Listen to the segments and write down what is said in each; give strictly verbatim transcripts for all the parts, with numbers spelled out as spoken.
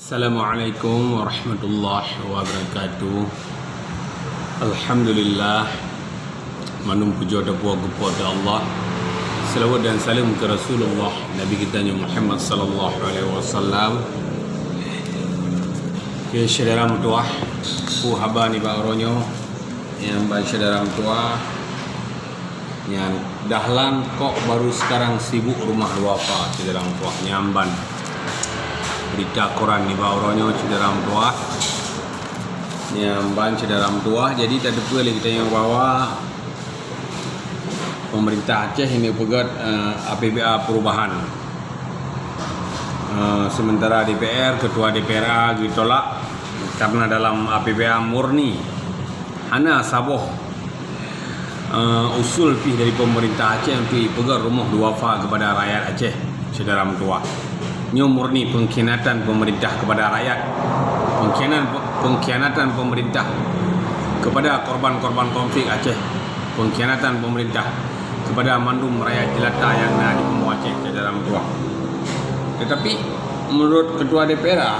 Assalamualaikum warahmatullahi wabarakatuh. Alhamdulillah. Mandum puja teupuji keu Allah. Selawat dan salam keu Rasulullah, Nabi kita nyoe Muhammad sallallahu alaihi wasallam. Keu syedara meutuwah, peue haba nibak uroe nyoe? Nyang ban syedara meutuwah, nyan Dahlan kok baru sekarang sibuk rumoh duafa, syedara meutuwah, nyang ban berita koran nibak uroe nyoe, syedara meutuwah. Nyang ban syedara meutuwah, jadi tateupeue lé geutanyoe bahwa pemerintah Aceh ini peugöt, eh, A P B A perubahan. Eh, sementara D P R, ketua D P R A geutolak karena dalam A P B A murni hana saboh, eh, usul pih dari pemerintah Aceh untuk ipeugöt rumoh duafa kepada rakyat Aceh, syedara meutuwah. Nyoe murni pengkhianatan pemerintah kepada rakyat. Pengkhianat, pengkhianatan pemerintah kepada korban-korban konflik Aceh. Pengkhianatan pemerintah kepada mandum rakyat jelata nyang na di Aceh, syedara meutuwah. Tetapi, menurut ketua D P R A,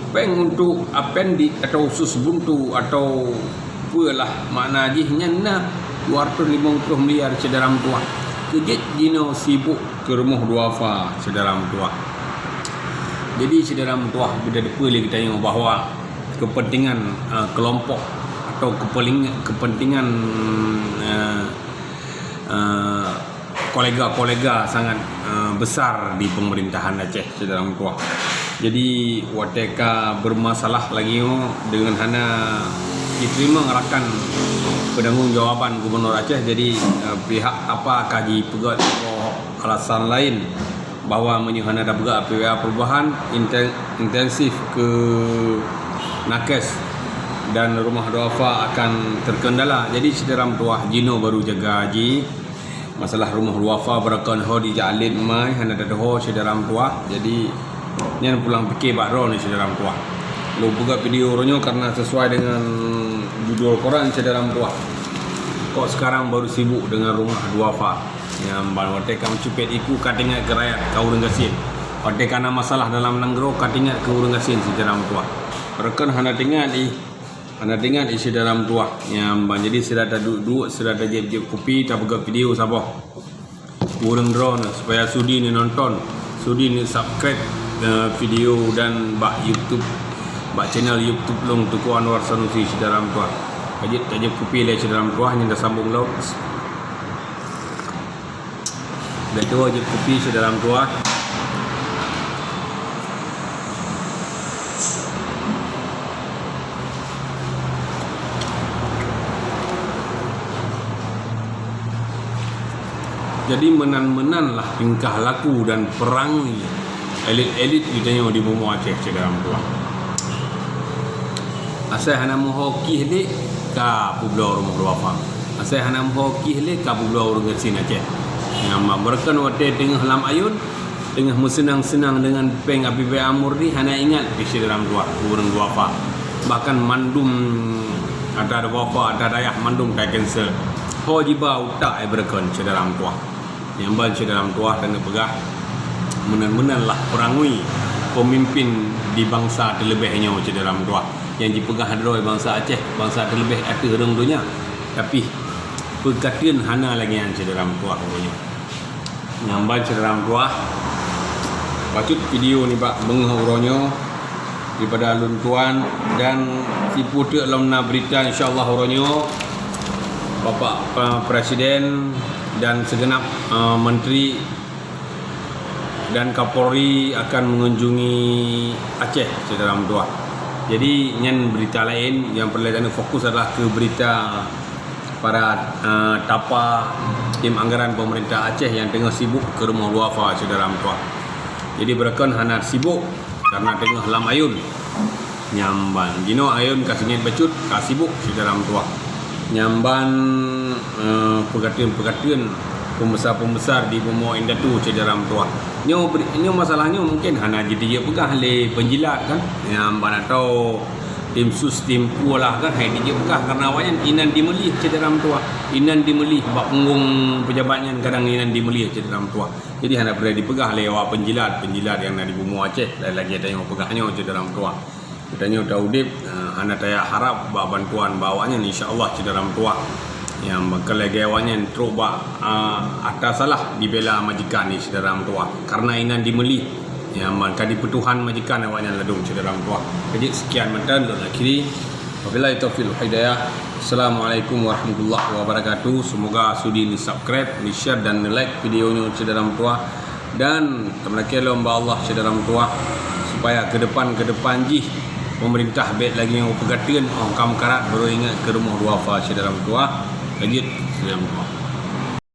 péng untuk apendi atau usus buntu atau peue lah makna jih nyan na dua ratus limong puluh miliar, syedara meutuwah. Keu jeuet jinoe sibuk keu rumoh duafa, syedara meutuwah. Jadi, syedara meutuwah, beda depe lé geutanyoe bahwa kepentingan, eh, kelompok atau kepeling-, kepentingan, eh, eh, kolega-kolega sangat, eh, besar di pemerintahan Aceh, syedara meutuwah. Jadi, watée ka bermasalah lagi nyoe dengan hana diterima rakan penanggung jawaban Gubernur Aceh, jadi, eh, pihak apa ka jipeugöt alasan lain bahwa meunyoe hana tapeugöt A P B A perubahan, inten-, intensif keu nakes dan rumoh duafa akan terkendala. Jadi, syedara meutuwah, jinoe baru jaga jih. Masalah rumoh duafa beureukan ho dijak lét mai, hana tatuho, syedara meutuwah. Jadi, nyan pulang pike bak droeneuh, syedara meutuwah. Lôn peugöt video uroe nyoe karena sesuai dengan judul koran, syedara meutuwah. Kok sekarang baru sibuk dengan rumoh duafa? Nyang ban watée ka meucupet iku ka teuingat keu rakyat, keu ureuëng gasien. Watée ka na masalah dalam nanggroe ka teuingat keu ureuëng gasien, syedara meutuwah. Beureukan hana teuingat ih. Hana teuingat ih, syedara meutuwah. Nyang ban jadi sira taduek-duek, sira tajép-jép kupi, tapeugöt video saboh. Ureuëng droeneuh supaya sudi neunonton, sudi neusubscribe, eh, video dan bak YouTube, bak channel YouTube lôn Teuku Anwar Sanusi, syedara meutuwah. Ka jeuet tajép kupi lé, syedara meutuwah, nyan tasambong lom. Beutôi jeuet kupi, syedara meutuwah. Jadi, meunan-meunan lah tingkah laku dan peurangui elit-elit geutanyoe di bumoe Aceh, syedara meutuwah. Asai hana meuho kih lé ka peubloe rumoh duafa. Asai hana meuho kih lé ka peubloe ureuëng gasien Aceh. Nyang ban beureukan watée teungoh lam ayôn, teungoh meuseunang-seunang deungon péng A P B A murni, hana ingat pih, syedara meutuwah, ureuëng duafa. Bahkan mandum ata duafa, ata dayah mandum ta-cancel. Ho jiba utak, eh, beureukan, syedara meutuwah. Nyang ban, syedara meutuwah, taneuk peugah, meunan-meunan lah peurangui peumimpin di bansa teuleubeh nyoe, syedara meutuwah, nyang jipeugah droe bansa Aceh, bansa teuleubeh ateueh rhueng donya. Tapi, peukateuen hana lagée nyan, syedara meutuwah, uroe nyoe. Nyang ban, syedara meutuwah, bacut video nibak beungoh uroe nyoe daripada lôn tuan, dan sipeue teuk lom na berita, insya Allah, uroe nyoe Bapak, eh, Presiden dan segenap, eh, menteri dan Kapolri akan mengunjungi Aceh, syedara meutuwah. Jadi, nyan berita laén, nyang peureulée taneuk fokus adalah keu berita para, eh, tapa tim anggaran pemerintah Aceh nyang teungoh sibuk keu rumoh duafa, syedara meutuwah. Jadi, beureukan hana sibuk karena teungoh lam ayôn. Nyang ban jinoe ayôn ka seungét bacut, ka sibuk, syedara meutuwah. Nyang ban, eh, peukateuen-peukateuen pembesar-pembesar di bumoe indatu, syedara meutuwah. Nyoe beri-, nyoe masalah nyoe mungken hana jiteupeugah lé penjilat, kan? Nyang ban atau tim sus, tim pu lah kan, hai dijeuet peugah karena awaknyan inan dimeulih syedara meutuah. Inan dimeulih bak punggong pejabat nyan kadang inan dimeulih syedara meutuah. Jadi hana peureulèe dipeugah lé awak penjilat, penjilat nyang na di bumoe Aceh, lagèe tanyoe peugah nyoe syedara meutuah. Tanyoe ta udép, eh, hana taya harap bak bantuan bak awaknyan, insya Allah syedara meutuah. Nyang meukeulagèe awaknyan trok bak, eh, ata salah dibela majikan ni syedara meutuah. Karena inan dimeulih. Ya, man ka dipeutuhan majikan awaknyan ladôm syedara meutuah. Kejeuet sekian mantong lôn akhiri. Wabillahi taufiq wal hidayah. Assalamualaikum warahmatullahi wabarakatuh. Semoga sudi ni subscribe, ni share dan ni like video nyoe syedara meutuah. Dan teumeulakèe lom bak Allah syedara meutuah supaya ke depan-ke depan jih pemerintah bèk lagi nyang peugateun ong kam karat baru ingat keu rumoh duafa syedara meutuah. Kejeuet syedara meutuah.